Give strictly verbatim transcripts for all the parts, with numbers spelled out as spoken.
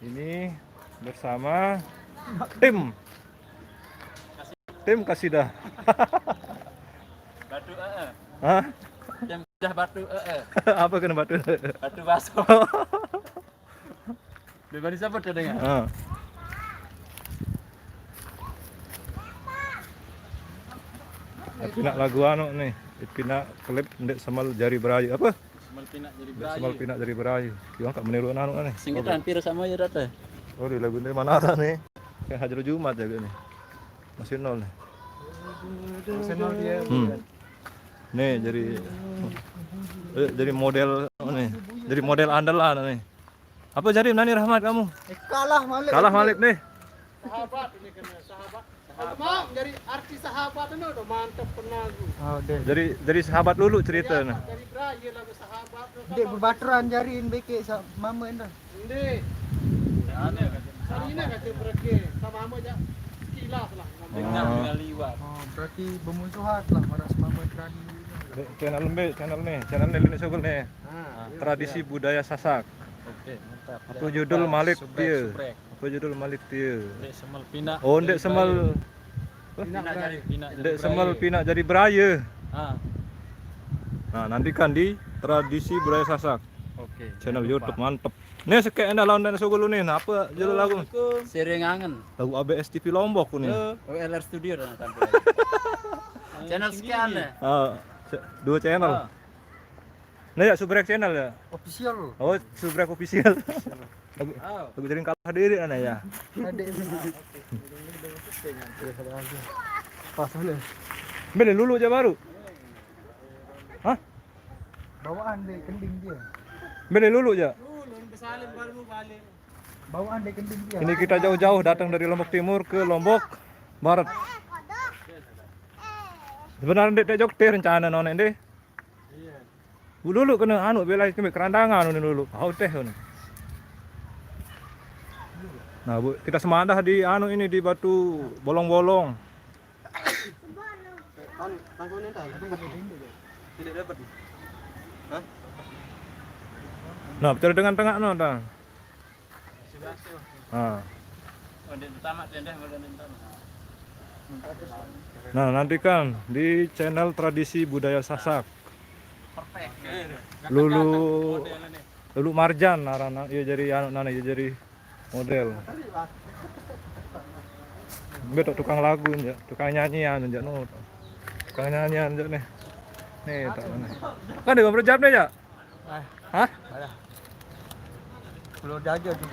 Ini bersama tim tim Kasidah. Batu eh. Hah? Yang sudah batu eh. Apa kena batu? Batu baso. Dibanding siapa tuh dengan? Ah. Pinak lagu anu nih, pinak klip Ndek Semal Jari Berayu apa? Semal pinak jadi Ndek Semal Pinak Jari Berayu. Yang kak meniru anu nih. Singkatan hampir sama ya rata. Oh, di lagu ini mana ada nih? Yang Hajar Jumat jaga nih. Masih nol nih. Sama dia. Hmm. Nih jadi eh, jadi model nih. Jadi model andalan nih. Apa jadi Nani Rahmat kamu? Eh, kalah Malik. Kalah Malik nih. Sahabat ini kena sahabat. Sahabat. Maaf, jadi artis sahabat ini udah mantap pernah aku. Oh, deh. Jadi jadi sahabat dulu cerita nih. Dari berakhir lagu sahabat. Dia berbaturan jariin beke sama mama itu. Ndek. Hari ini kata mereka sama mama aja sekilas lah. Oh. Liwat. Oh, berarti bermusuhan lah marah sama mama berani. Channel B, channel nih, channel nih Lini Sogel nih. Nah, Tradisi budaya Sasak. Oke, mantap. Apa judul Malik dia? Apa judul Malik dia? Ndek Semal pinak. Oh, Ndek Semal Pinak jari, pinak jari. Ndek Semal Pinak Jari Berayu. Ah, Nah, nantikan di Tradisi Budaya Sasak. Oke. Channel YouTube mantep. Nih sekek endah lawan dan sogol nih. Nah, apa judul lagu? Sering angen. Lagu A B S T V Lombok nih. O L R Studio dan tampil. Channel sekian deh. Ah, se- dua channel. Ah. Nah ya, subrek channel ya. Official. Oh, subrek official. Lagu, Oh. Lagu jaring kalah diri aneh ya. Adik. Pas mana? Beli lulu aja baru. Hah? Bawaan deh kending dia. Beli lulu aja. Bawaan deh kending dia. Ini kita jauh-jauh datang dari Lombok Timur ke Lombok Barat. Sebenarnya dek jok teh rencana nona deh. Bu dulu kena anu belai kami kerandangan ini dulu. Hau teh ini. Nah, Bu, kita semandah di anu ini di batu bolong-bolong. Tangkungnya tak? Tidak dapat. Hah? Nah, betul dengan tengah no dah. Ah. Oh, di utama tenda, kalau di utama. Nah, nantikan di channel Tradisi Budaya Sasak. Perfect. Lulu Lulu Marjan arana ya jadi anu nana ya jadi model. Betok tukang lagu ya, tukang nyanyian ya no. Tukang nyanyian ya nih. Nih tak nih. Kan dia berjam deh ya? Hah? Belum jaga tuh.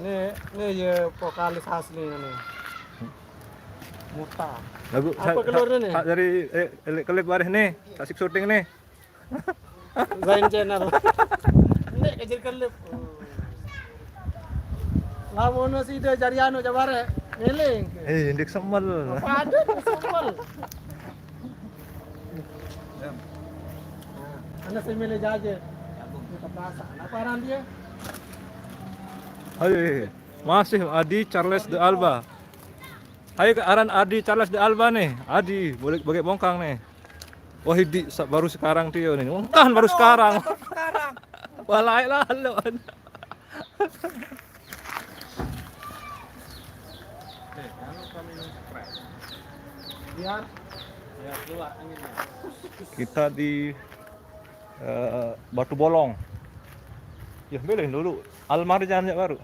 Nih, nih ya vokalis asli nih. Muta. Lagu Apa keluarnya nih? Tak dari eh, elek kelip bareh nih, tak sik syuting nih. Zain Channel. Nek kecil kelip. Lamono sida jari anu jabare. Ngeling. Eh, Ndek Semal. Apa ada Semal? Ana sing milih jaje. Buka puasa. Apa aran dia? Ayo, masih Adi Charles de Alba. Ayo ke aran Adi Charles de Alba nih. Adi, boleh bagi bongkang nih. Wah, Adi sa- baru sekarang Tio nih. Kan baru sekarang. Sekarang. Wah, lain lah lo. Biar Ya, keluar anginnya. Kita di eh, Batu Bolong. Ya, milih dulu. Almarjan ya baru.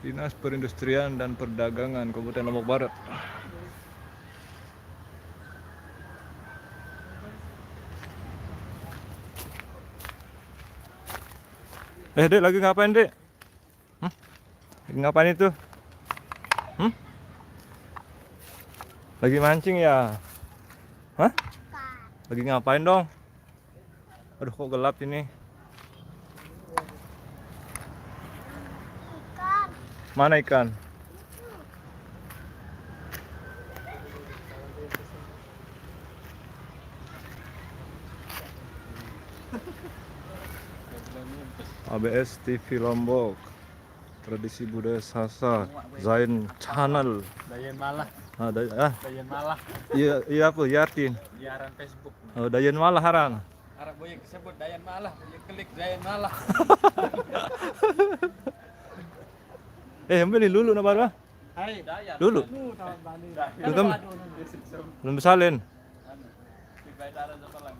Dinas Perindustrian dan Perdagangan Kabupaten Lombok Barat. Eh, Dek, lagi ngapain, Dek? Hmm? Lagi ngapain itu? Hmm? Lagi mancing ya? Hah? Lagi ngapain dong? Aduh, kok gelap ini? Mana ikan? A B S T V Lombok, tradisi budaya Sasak, Zain Channel. Layan malah. Ah, da-, ah. Dayan Malah. Iya, iya apa? Iya artin. Iya aran Facebook. Oh, Dayan Malah aran. Arab boye sebut Dayan Malah, boye klik Dayan Malah. Eh, yang beli dulu na baru, ah? Hai. Dayan. Dulu. Lu tahu Bali. Lu kan belum salin. Anu, di Baitara Japalang.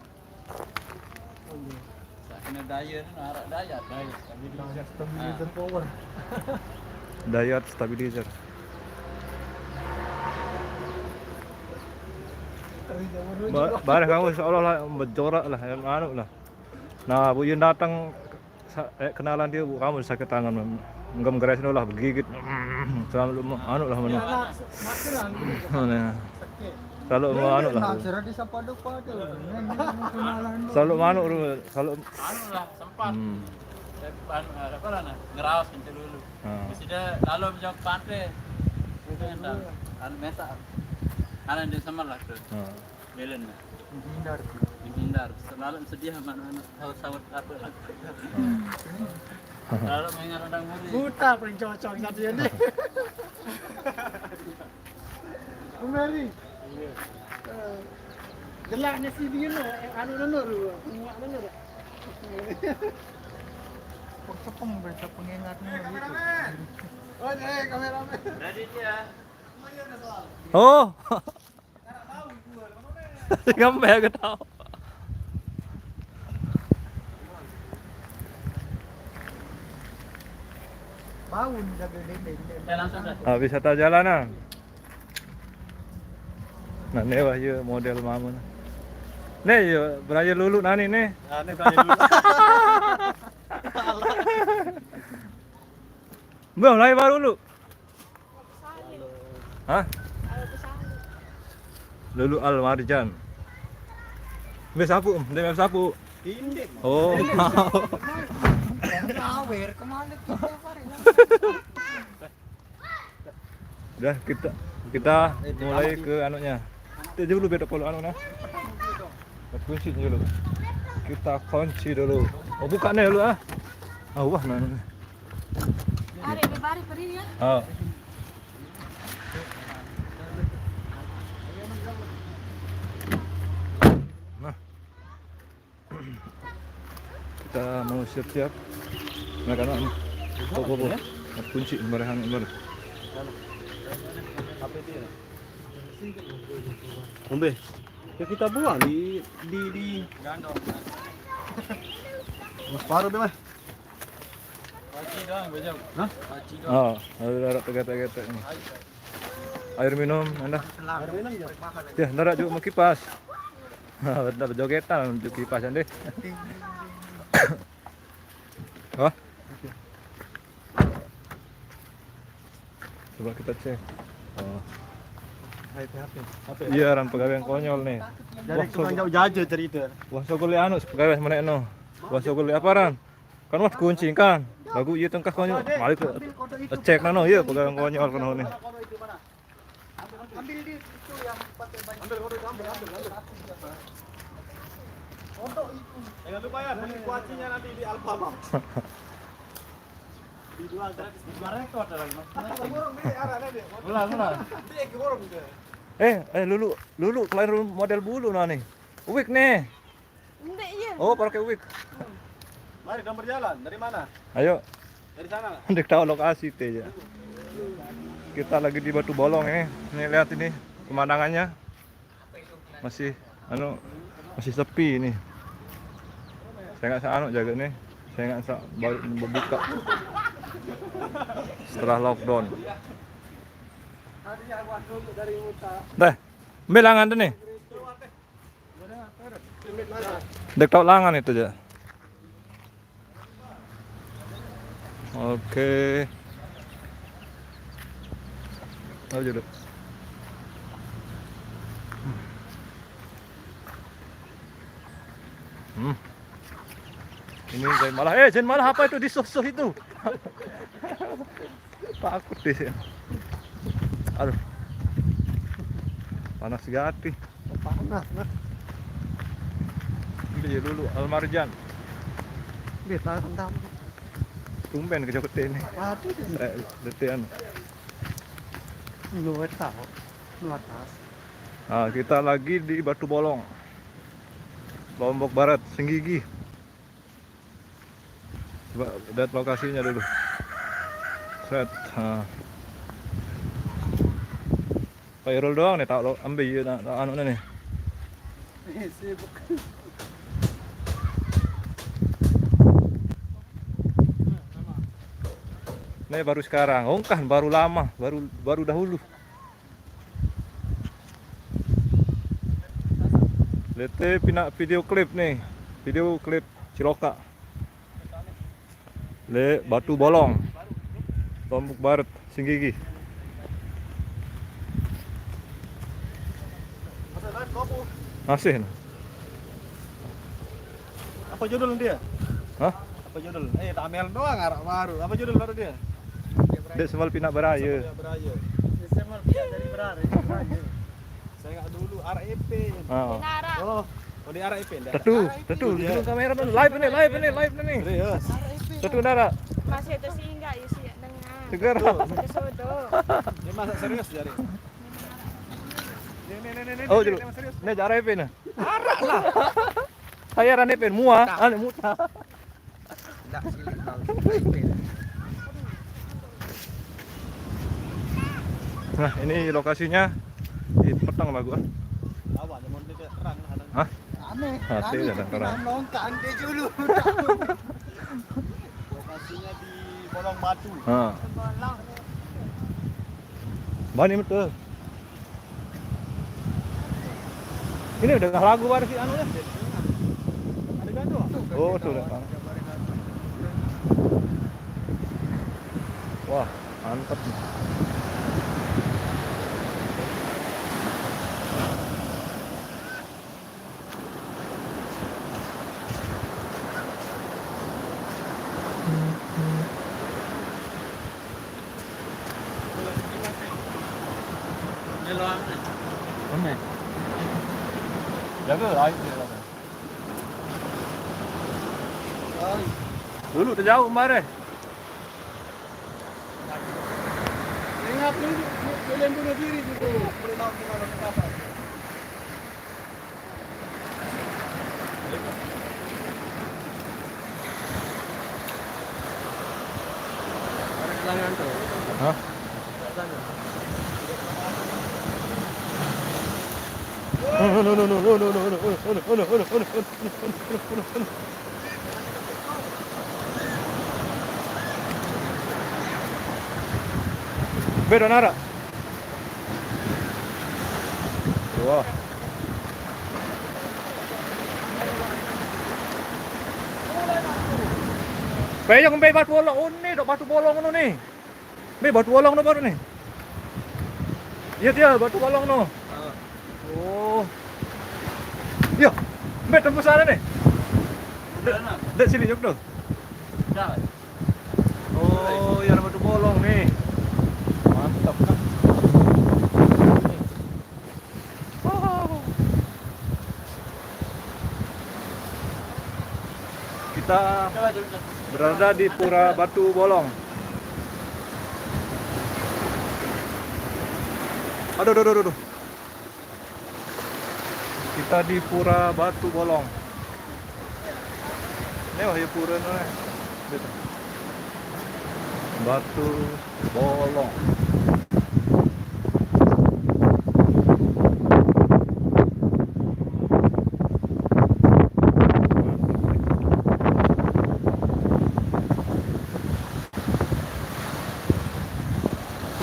Oh, iya. Sakina daya ni, arak daya, daya stabilizer. Daya stabilizer power. Daya stabilizer. Ba-, bareh kamu seolah-olah menjorak lah, yang anu lah. Nah, Bu Yun datang, sa-, eh, kenalan dia, Bu, kamu sakit tangan, Mam. Enggak geres lah, begigit. Selalu mau anu lah, mana. Mana. Selalu mau anu lah. Nah, cara disapa depan tu. Selalu mau anu, selalu. Anu lah, sempat. Hmm. Saya anu, apa lah, nah, ngeraos kenceng dulu. Ah. Terus dia lalu menjawab pantai. Itu yang dah, anu, meta. Anu, dia sama lah tu. Ah. Belen lah. Menghindar. Menghindar. Selalu sedia mana-mana. Tahu sawat apa lah. Kalau mengingat orang mulia. Buta paling cocok satu ya, deh. Kembali. Iya. Eh, gelahnya si dia no, eh, anu no, no, no, penguat no, no. Kok cepeng baca pengingatnya gitu. Oh, eh, kameramen. Ready dia. Oh. Ngambek aku tahu. Bau ni jaga dendeng. Ya, langsung dah. Ah, wisata jalanan. Nah, ni wah ya model mama ni. Ni ya, beraya lulu nani ni. Ah, ni beraya lulu. Belum, lahir baru lu. Hah? Lulu Al Marjan. Wis sapu, ndek wis sapu. Indik. Oh. Nyawer kemana kita, Pak? Dah, kita, kita mulai ke anunya. Kita dulu beda kalau anu nah. Kunci dulu. Kita kunci dulu. Oh, buka ni dulu ah. Ah, wah nah. Hari lebar pergi ya. Ah. Nah. Kita mau siap-siap. Nah, kan, apa, apa? Kunci marahan baru. Apa itu ya? Umbe. Ya kita buang di, di, di. Separuh be mah. Paci doang, bejam. Hah? Paci doang. Oh, ada, ada tegak-tegak ni. Air minum, anda. Air minum je. Ya, ndak juga mau kipas. Ndak jogetan juga kipas ande. Oh. Coba kita cek. Oh. Iya, orang pegawai yang konyol ni. Dari tukang jauh jaja cerita. Wah, sokol anu pegawai mana no? Wah, sokol apa ran? Kan wah kunci kan. Lagu iya tengkah konyol. Mari ke cek nano iya pegawai yang konyol kan ni. Ambil di itu yang pakai baju. Ambil, ambil, ambil, ambil, ambil. Kodok itu. Jangan lupa ya, beli kuacinya nanti di Alfamart. Dijual gratis. Dijual rekor dalam. Borong ni, arah ni dia. Ulang, ulang. Dia ke borong dia. Eh, eh, Lulu, Lulu, kelain model bulu nah ni. Wig ni. Ndak, iya. Oh, pakai wig. Mari, kita berjalan. Dari mana? Ayo. Dari sana. Ndak tahu lokasi teh ya. Kita lagi di Batu Bolong ini. Nih, lihat ini pemandangannya. Masih anu, masih sepi ini. Saya nggak sa-, anu jaga ni. Saya nggak sa-, baru berbuka setelah lockdown. Dah, ambil langan tu ni. Dek tau langan itu aja. Oke. Aja deh. Hmm. Ini Zain Malah. Eh, Zain Malah apa itu di soso itu? Takut deh saya. Aduh. Panas gati. Panas, nah. Ini ya dulu Almarjan. Dia tahu tentang. Tumben ke Jogja ini. Aduh. Eh, detean. Lu tahu. Nah, kita lagi di Batu Bolong, Lombok Barat, Senggigi. Coba lihat lokasinya dulu. Set. Nah. Pak Irul doang nih, tak lo ambil ya, nak, nak anu nih. Sibuk. Ini baru sekarang, oh kan baru lama, baru baru dahulu. Lete pina video klip nih, video klip Ciloka. Le Batu Bolong, Lombok Barat, Senggigi. Masih. Apa judul dia? Hah? Apa judul? Eh, tamel doang arak baru. Apa judul baru dia? Dek Semal Pinak Beraya. Dia Beraya. Dia Semal Pinak dari Beraya. Saya ingat dulu R E P. Ah. Nara. Oh, oh di R E P dah. Tetu, tetu, di kamera tuh. Live nih, live nih, live nih. Serius. Tetu Nara. Masih itu sih enggak ya sih, nengah. Segar. Masih ke sodo. Dia masak serius dari. Nih, nih, nih, nih, nih, Oh, nih, dulu. Serius. Ini R E P nih. Arak lah. Saya R E P mua, anu muta. Nah, ini lokasinya di petang lah gua. Hah? Aneh. Hati ada terang. Nongka ande dulu. Lokasinya di Bolong Batu. Ha. Bani betul. Ini udah lagu baru si anu ya. Oh, tuh udah. Wah, mantep. Jaga air dia. Dulu terjauh kemarin. Ingat dulu, boleh bunuh diri dulu. Boleh tahu gimana pendapat. Hah? Beda nara. Wah. Peyang be batu bolong, oh, ini dok batu bolong ngono nih. Be batu bolong no baru nih. Iya dia batu bolong no. Oh. Iya. Be tembus sana nih. Dek, dek sini juk tuh. Oh, iya ada batu bolong nih. Mantap kan. Kita berada di Pura Batu Bolong. Aduh, aduh, aduh, aduh. Kita di Pura Batu Bolong. Ini wah ya pura nih. Batu Bolong.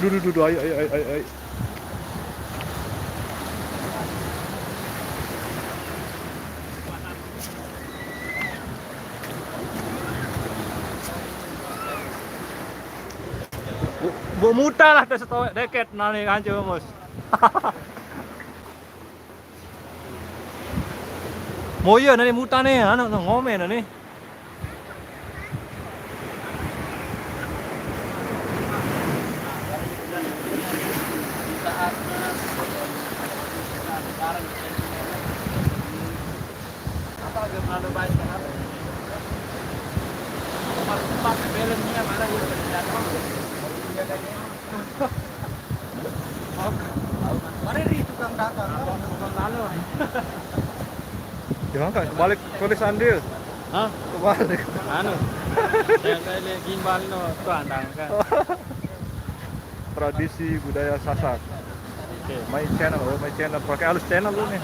Duh, duh, duh, duh, ayo, ayo, ayo, ayo, ayo. Bu, bu muta lah tes to deket nani kanca mus. Moyo nani muta nih, anu ngome nani. Gimana, Kak? Kebalik tulisan dia. Hah? Kebalik. Anu. Yang saya lihat gimbal no, tu andang kan. Tradisi budaya Sasak. Oke. My channel, oh, my channel. Pakai alus channel lu nih.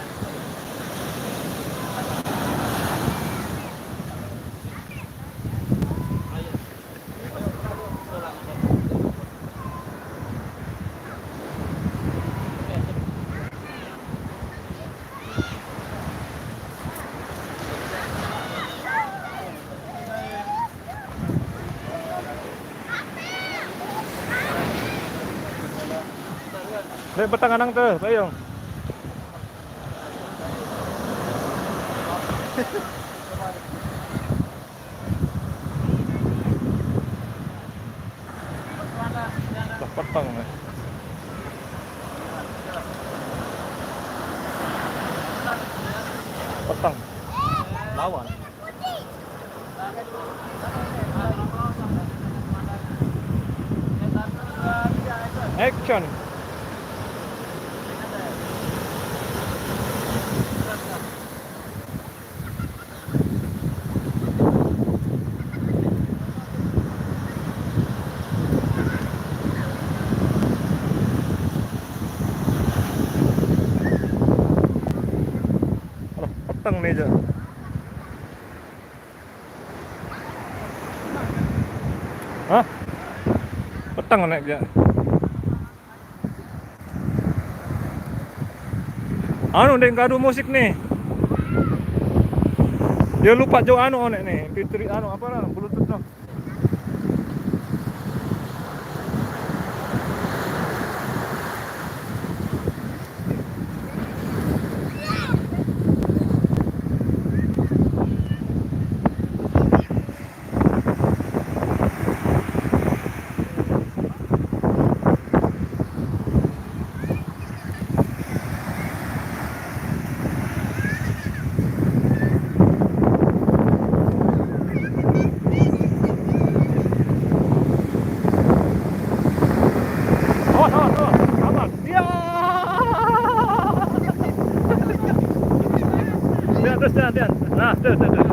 Dek, petang anang tuh, payung. Lah, petang nih. Petang. Lawan. Action. Aduh, peteng nih, Jak. Hah? Peteng nek, Jak. Anu, dek, gaduh musik nih. Dia lupa jo anu, onek nih, Fitri anu apa lah, Bluetooth no. Oh, oh, oh, aman. Iya. Jangan, terus, jangan, jangan. Nah, tuh, tuh, tuh.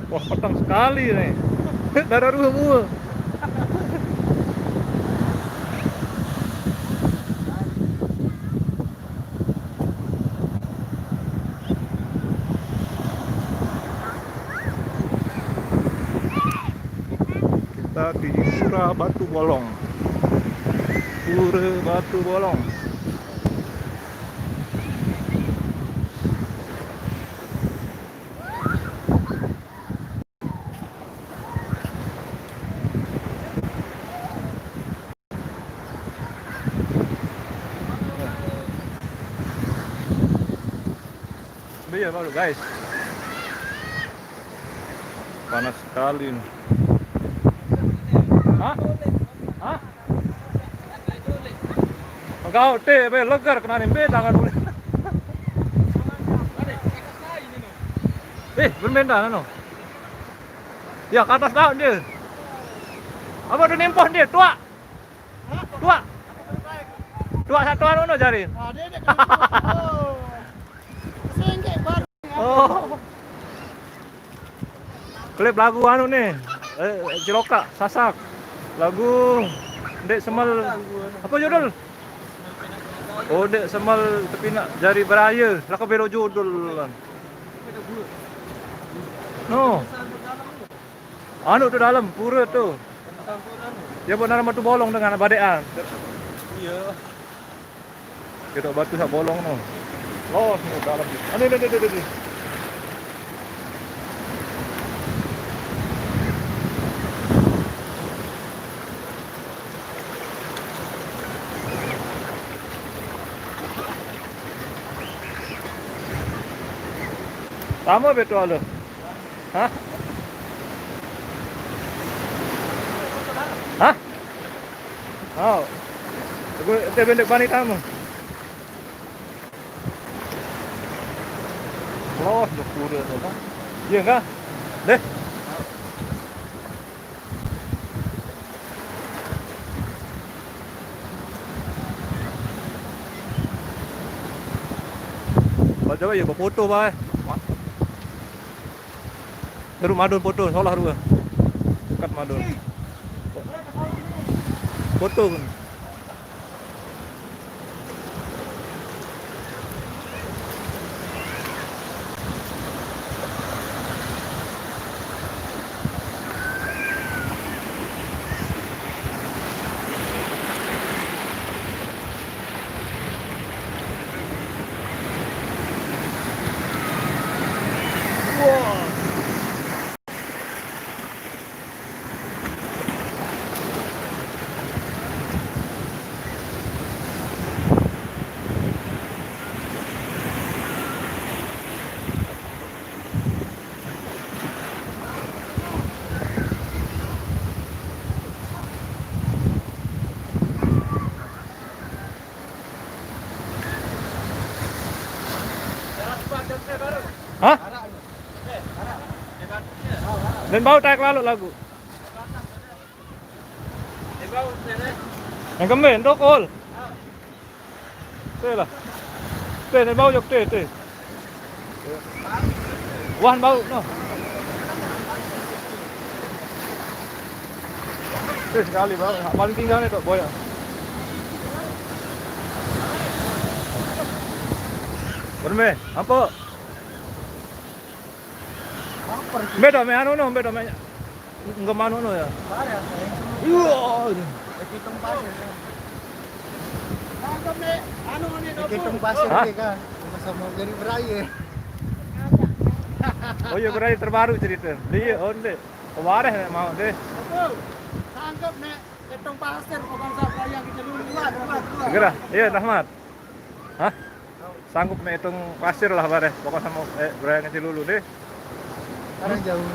Wah, peteng sekali nih. Darah dua mua. Kita di Pura Batu Bolong. Pura Batu Bolong. Iya, baru, guys. Panas sekali nih. Hah? Hah? Kau teh, be, legar kena nih, be, tangan boleh. Eh, bermain dah, no. Ya, ke atas daun dia. Apa tu nempah dia, tuak? Tuak. Tuak satu anu no jari. Ah, dia, dia kena. Oh. Singgit baru. Oh. Klip lagu anu nih. Eh, Cilokak, Sasak. Lagu Dek Semel. Apa judul? Oh, Dek Semel Tepinak Jari Beraya. Lah, kebelo judul kan. No. Anu tu dalam pura tu. Ya, buat nama tu bolong dengan badean. Iya. Kita batu sak bolong no. Los no dalam. Anu, anu, anu, anu, anu. Tama betul lu. Hah? Hah? Oh. Gue teh bendek bani tamu. Los, udah kuda tuh, kan? Iya, enggak? Deh. Kalau coba ya, foto, Pak. Terus madun foto, salah dua. Kat madun. Foto kan. Hah? Dan bau tak lalu lagu. Yang kembali, tokol. Teh lah. Teh, ni bau jok teh, teh. Wah, bau, no. Teh sekali, bau. Paling tinggal ni, Tok Boy. Berme, apa? Beda me anu no, beda me. Enggak mano no ya. Iya. Hah? Sama Gary Bray. Oh iya, Bray terbaru cerita. Dia onde. Kemarin mau deh. Sanggup nek hitung pasir, pokoknya saya yang kita dulu. Segera. Iya, Rahmat. Hah? Sanggup me itung pasir lah bareh. Pokok sama, eh, berani kecil dulu deh. Sekarang jauh.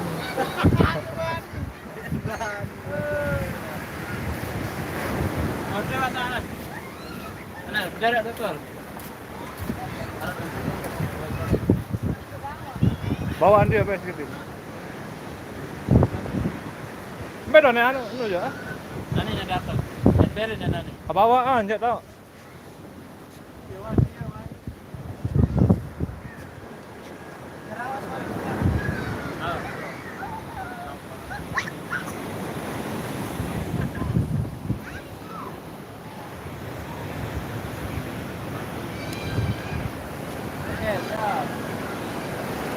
Bawaan dia bes gitu. Mbe done anu, anu ya? Nani yang datang? Beri dan nani? Bawaan, cek tau.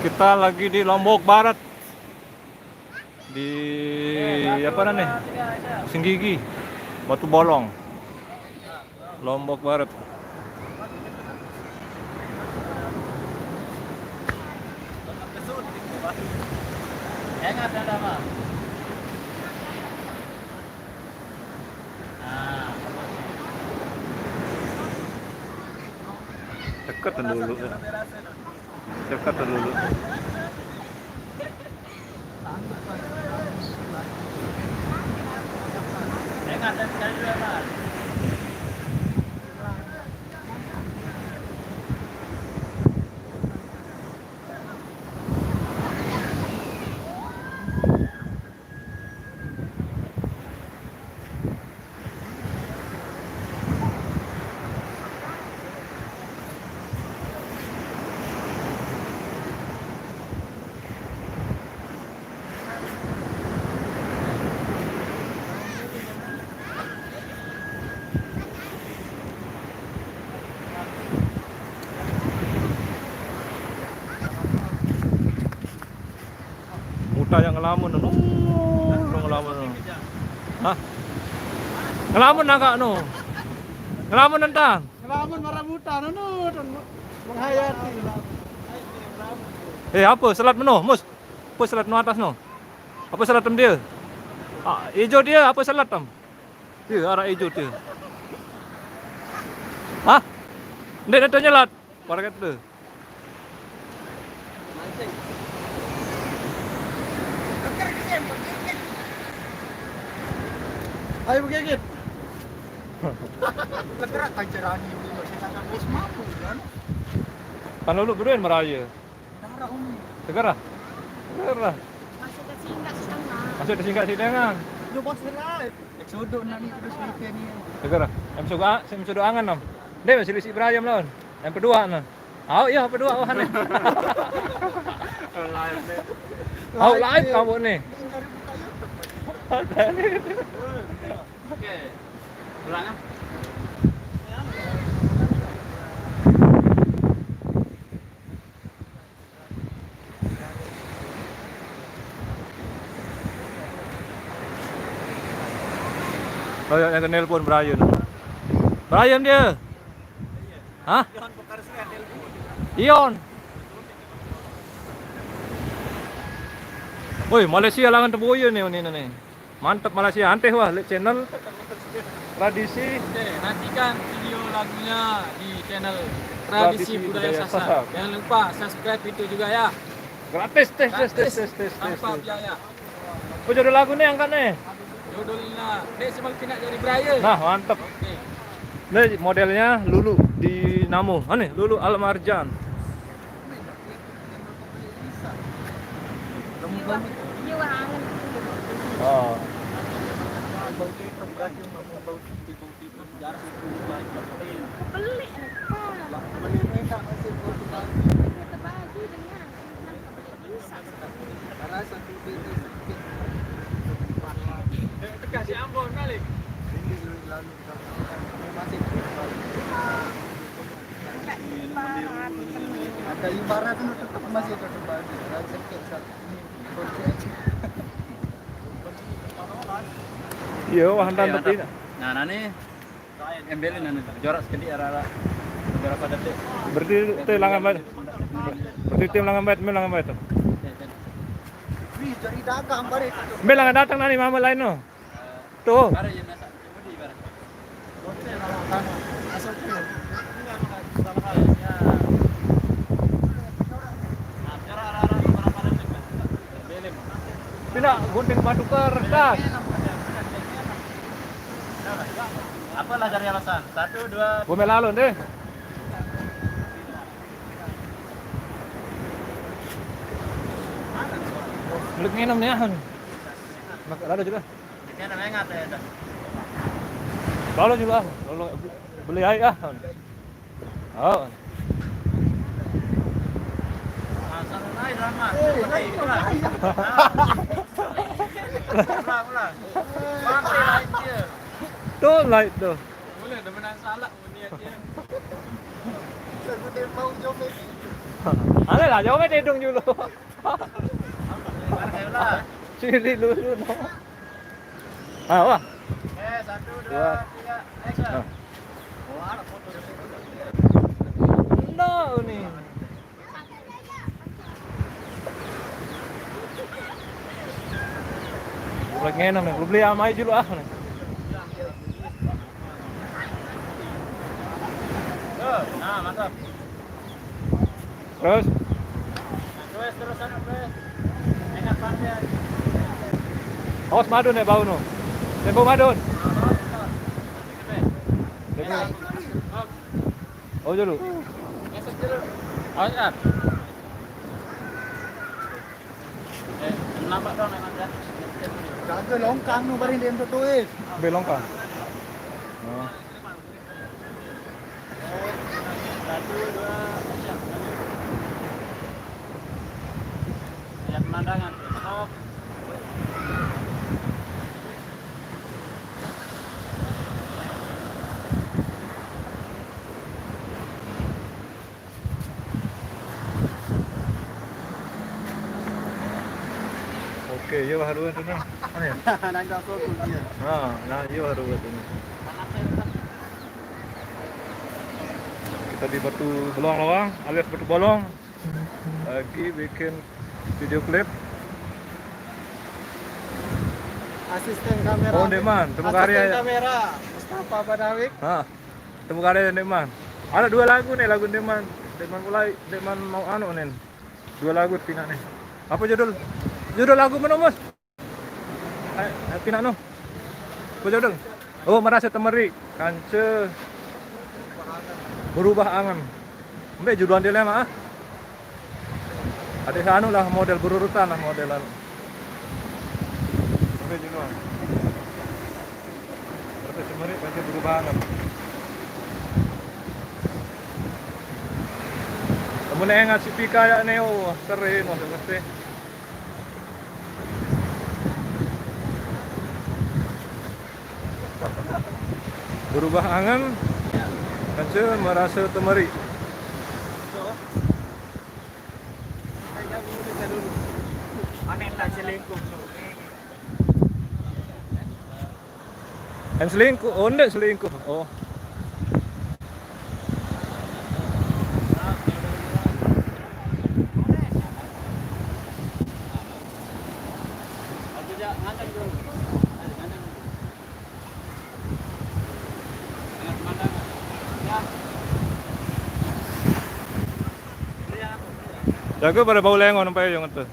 Kita lagi di Lombok Barat. Di apa namanya? Senggigi, Batu Bolong, Lombok Barat. Dekat dulu. Dekat dulu. Muta yang ngelamun, no, no, ngelamun, no. Hah? Ngelamun agak, no. Ngelamun nentang. Ngelamun marah muta, no, no, dan menghayati. Eh, apa selat meno, Mus? Apa selat no atas, no? Apa selat tem dia? Ah, hijau dia, apa selat tem? Dia, arah hijau dia. Hah? Ndeq, ndeq nyelat. Para kata. Ayo begigit. Legerak kan cerani dulu, saya tak wis mampu kan. Kan lu berdua meraya. Darah umi. Segar ah? Segar ah. Masih tersingkat setengah. Masih tersingkat setengah. Lu bos serai. Exodo nani terus lite ni. Segar ah. Em suka, em suka angan nam. Dia masih lisi berayam lawan. Yang kedua nah. Au ya kedua wah ni. Au lain kamu ni. Oke. Ulang ah. Oh ya, yang nelpon Brian. Brian dia. Hah? Ion. Woi, Malaysia langan teboya ni ni ni. Mantap Malaysia, anteh wah, like channel tradisi. Oke, nantikan video lagunya di channel Tradisi Tradisi Budaya Budaya Sasak. Sasak. Jangan lupa subscribe itu juga ya. Gratis, tes, tes, tes, Gratis, tes, tes, tes, tanpa tes. Biaya. Oh, judul lagu ni angkat ni. Judulnya Dek Semakin Nak Jadi Brian. Nah, mantap. Oke. Ni modelnya Lulu di Namo. Ha ni, Lulu Almarjan. Oh. Pelik. Terbagi dengan. Tekas ya ampun balik. Masih ada ibarat itu tetap masih ada kembali. Kalau sakit satu ini, konsep. Iya, wah, hantam. Iya, tapi mantap. Nah, nah ni. Embelin anu, jorak sekali arah-arah. Beberapa detik. Berarti tu langan baik. Berarti tim langan baik, main langan baik tu. Wih, jadi dagang, bare. Main langan datang nani mama lain tu. Tu. Bare yang masak. Pina gunting batu kertas. Apalah cari alasan? Satu, dua. Gua main lalu deh. Beli minum ni ah. Mak lalu juga. Ini ada mengat ya dah. Lalu juga, lalu beli air ah. Oh. Asal lain ramah. Ulang, ulang. Pakai lain dia. Tu lain tu. Boleh dah menang salah niat dia. Aku tak mau joget. Ada lah, joget hidung dulu. Pakai ulang. Ciri dulu no. Ah, wah. Eh, satu, dua, tiga, action. Ah. Wah, ada foto. Enggak ni. Belum ngenom ni, belum beli amai dulu ah ni. Tuh, nah, mantap. Terus? Terus, terus sana, terus. Enak banget ya. Awas madun ya bau no. Tempo madun. Tempo. Oh, dulu. Awas ah. Eh, nampak dong enak ya. Jaga longkang no bareng dia tu eh. Be longkang. Oh. Satu, dua, tiga. Lihat pemandangan. Stop. Oke, ya baru tu nah. Mana ya? Nangkap fokus dia. Ha, nah, ya baru tu nah. Kita di Batu Bolong Lawang alias Batu Bolong. Lagi bikin video klip. Asisten kamera. Oh, Ndeman, temu karya. Asisten kamera Mustafa Badawik. Ha. Temu karya Ndeman. Ada dua lagu ni, lagu Ndeman. Ndeman mulai, Ndeman mau anu ni. Dua lagu pina ni. Apa judul? Judul lagu mana, Mas? Eh, eh, pinaq no. Apa judul? Oh, Merasa Temeri. Kance Berubah Angen. Mbe judul dilema, ah? Adeq anu lah, model berurutan lah, modelan. Mbe judul? Merasa Temeri, Kance Berubah Angen. Lamun engat sipika yaq neo, sering maksud mesti. Berubah Angen, Kance Merasa Temeri. Aneh tak selingkuh. Kan selingkuh, oh, ndeq selingkuh. Oh. Jage pade bau lengon empai jong ente.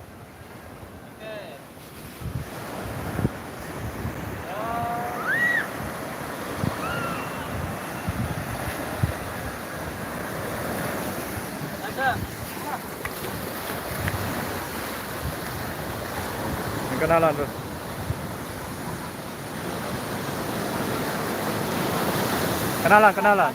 Kenalan tuh. Kenalan, kenalan.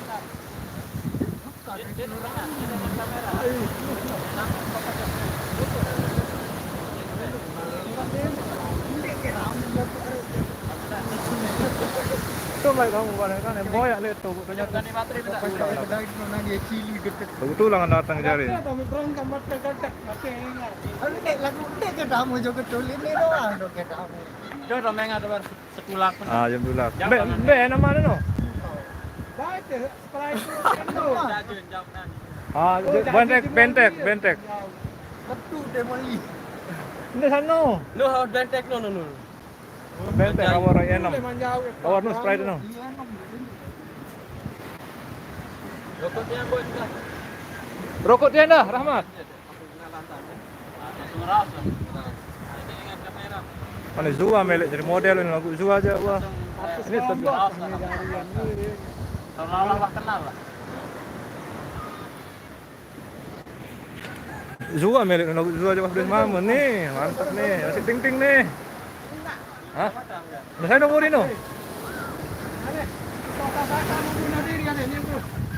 Itu baik kamu balik kan, yang boyak lihat tuh, ternyata. Kebetulan datang jari. Lagu dek, lagu dek ke tamu juga tuh, ini doang dong ke tamu. Jauh dong, mengat, Bang. Setulak. Ah, jam dua belas. Jam Be, berapa? Be, nama anu no? Baca, Sprite itu. Ah, Oh, Bentek, janji Bentek, gimana? Bentek. Betul, dia beli. Ini sana. Lu harus Bentek, no, no, no. Bentek, Jauh. Awal raya enam. Memang jauh, Awal no, Sprite no. Iya, enam. Rokok dia, Bos, dah. Rokok dia dah, Rahmat. Ane Zua meleq jari model, ini lagu Zua aja, wah. Ini tetep. Seolah-olah kenal lah. Zua meleq lagu Zua aja, wah, udah mama nih, mantap nih, masih ting-ting nih. Hah? Nah, saya nunggu Rino.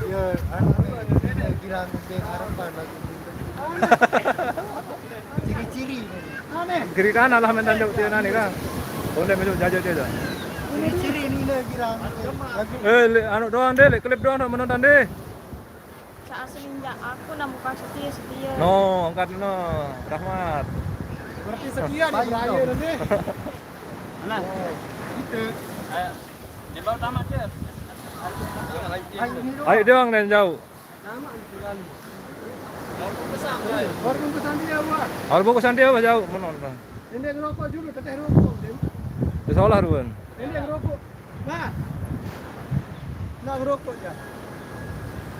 Ya, anu, gila, gede harapan lagu. Ciri-ciri. Kiri kanan lah, mentan jauh dia nani kan. Boleh masuk jajah dia dah. Ciri-ciri ini, gila, lagu. Eh, le, anu doang deh, le, klip doang, menonton deh. Saat semenjak aku nang muka setia, setia. No, angkat no, Rahmat. Berarti setia nih, Baik, berakhir no. Nanti. Mana? Gitu. Ayo. Dia baru tamat, Cer. Ayo, ini doang. Ayo doang dan jauh. Nama itu kan? Baru bungkusan dia, Wak. Baru bungkusan dia, Wak, jauh menonton. Ini ngerokok dulu, teteh rokok, Din. Dia salah, Ruben. Ini ngerokok. Nah. Nah, ngerokok ya.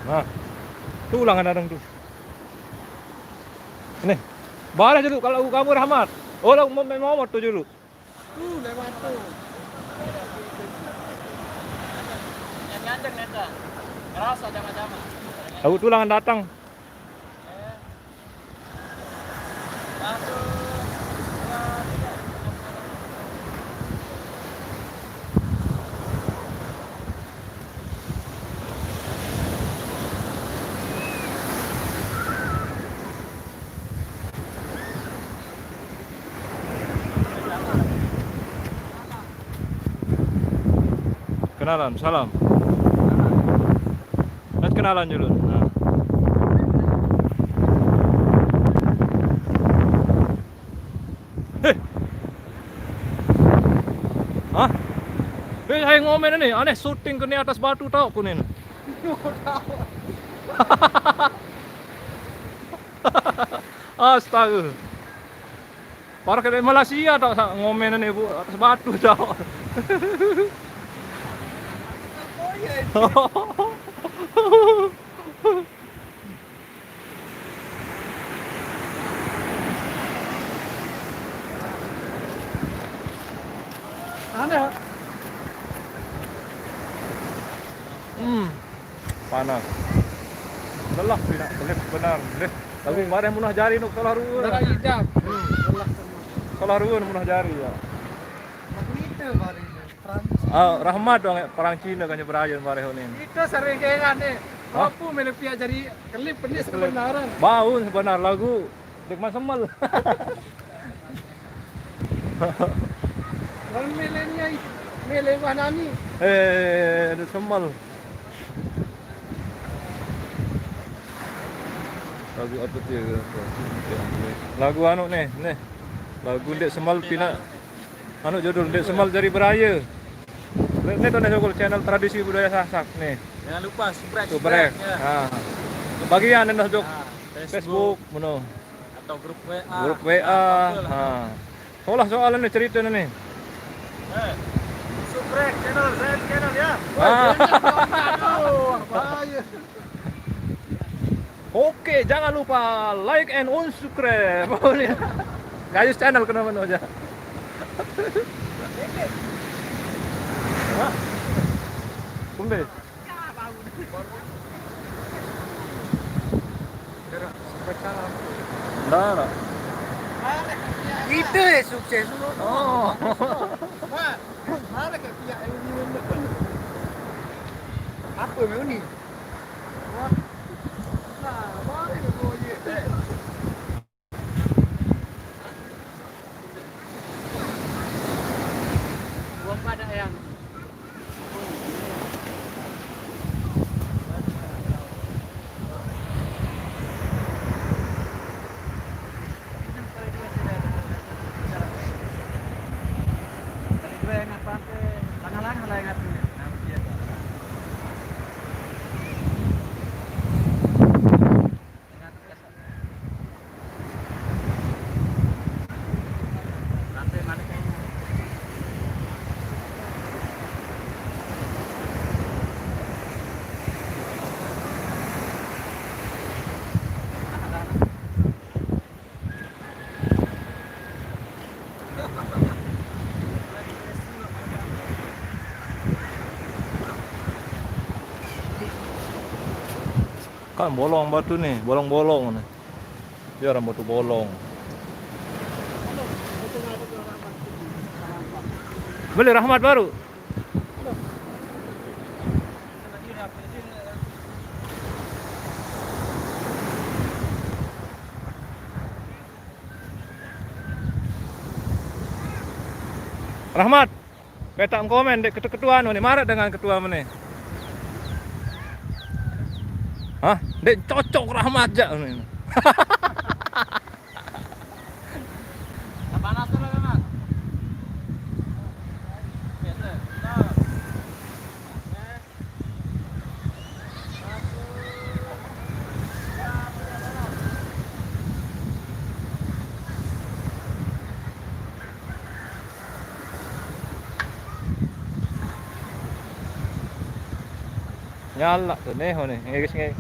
Nah. Tuh ulangan datang tuh. Ini. Bareh dulu kalau kamu Rahmat. Oh, lah mau mau tuh dulu. Tuh lewat tuh. Yang ngajak neta. Ngerasa jama-jama. Tahu tuh ulangan datang. Kenalan, salam. Mas kenalan dulu. Nah. Heh. Hah? Heh, saya ngomen ini, aneh syuting kene atas batu tau kunin. Astaga. Parah kayak Malaysia tau, sa-, ngomen ini, Bu, atas batu tau. Mana? Hmm. Panas. Lelah pinaq kelip benar. Deh. Laguq bareh munah jari nuq solah rue. Darah idap. Hmm. Lelah semua. Solah rue munah jari, ya. Lagu itu bareh. Perang Cina. Ah, Rahmat doang, ya, perang Cina kan beraye bareh unin. Itu sering kira nih. Hah? Mampu melepiak jari kelip penis kebenaran. Bau sebenar lagu. Dek man semel. Lawan milenial, milenial nani? Eh, ada semel. Lagu apa tu ya? Lagu anu nih, nih. Lagu Dek Semel pinaq. Anu judul Dek Semel Jari Beraye. Nih tuh nih, Sokul, channel Tradisi Budaya Sasak nih. Jangan lupa subscribe, subscribe, subscribe, ya. Ah. Bagian nih, Jok. Ah, Facebook. Facebook, meno. Atau grup W A. Grup W A. Nah, apa-apa lah. Ha. Solah soalan ni cerita ni. Eh, subscribe channel Zain Channel ya. Ah. Aduh, bahaya. Oke, jangan lupa like and unsubscribe. Gayus Channel kena mana aja. Hah? Tumbe. Ndak. Itu ya sukses. Oh. Wah, mana ke pihak yang ini? Apa yang ni? Wah. Nah, mana ke boye? Gua pada yang Kan bolong batu ni, bolong-bolong ni. Dia orang batu bolong. Beli Rahmat baru. Rahmat, petak komen dek ketua-ketua anu ni, marah dengan ketua mana? Hah? Dek cocok Rahmat jak ni. Panas tu lah, Rahmat. Biasa. Nyalaq tu neh, oh, neh. Ngiris nge-,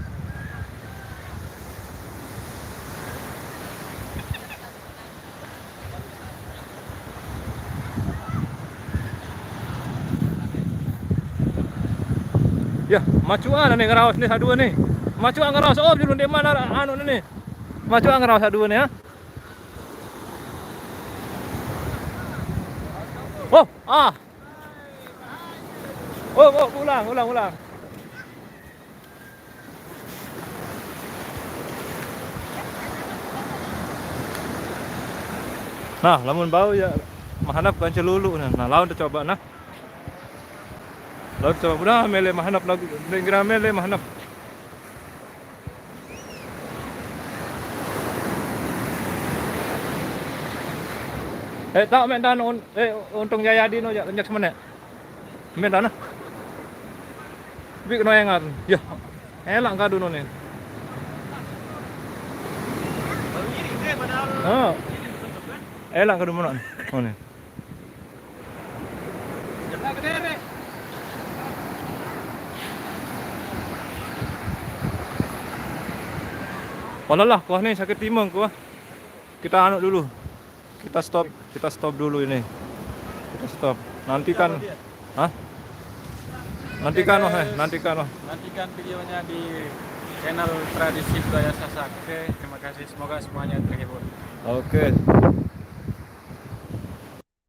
yah, macuan ni ngeraos ni sadue ni. Macuan ngeraos, oh, julu ndeqman araq anu ni. Macuan ngeraos sadue ni, ha. Oh, ah. Oh, oh, ulang, ulang, ulang. Nah, lamun bau ya mahanap kan celulu nah. Nah, laun tecoba nah. Laun tecoba udah mele mahanap lagu, ndeq gerah mele mahanap. Eh, taoq meq dan un-, eh, Untung Jayadi no jaq lenyek semeneq. Meq dan nah. Bik no engat. Yah. Elaq kadu no ni. Ha. Elaq kadu menoq ni. Oh, ni. Walah lah, kuah ni sakit timung kuah. Kita anu dulu. Kita stop, kita stop dulu ini. Kita stop. Nantikan. Hah? Nantikan, wah, eh, nantikan, wah. Nantikan videonya di channel Tradisi Budaya Sasak. Oke, terima kasih. Semoga semuanya terhibur. Oke.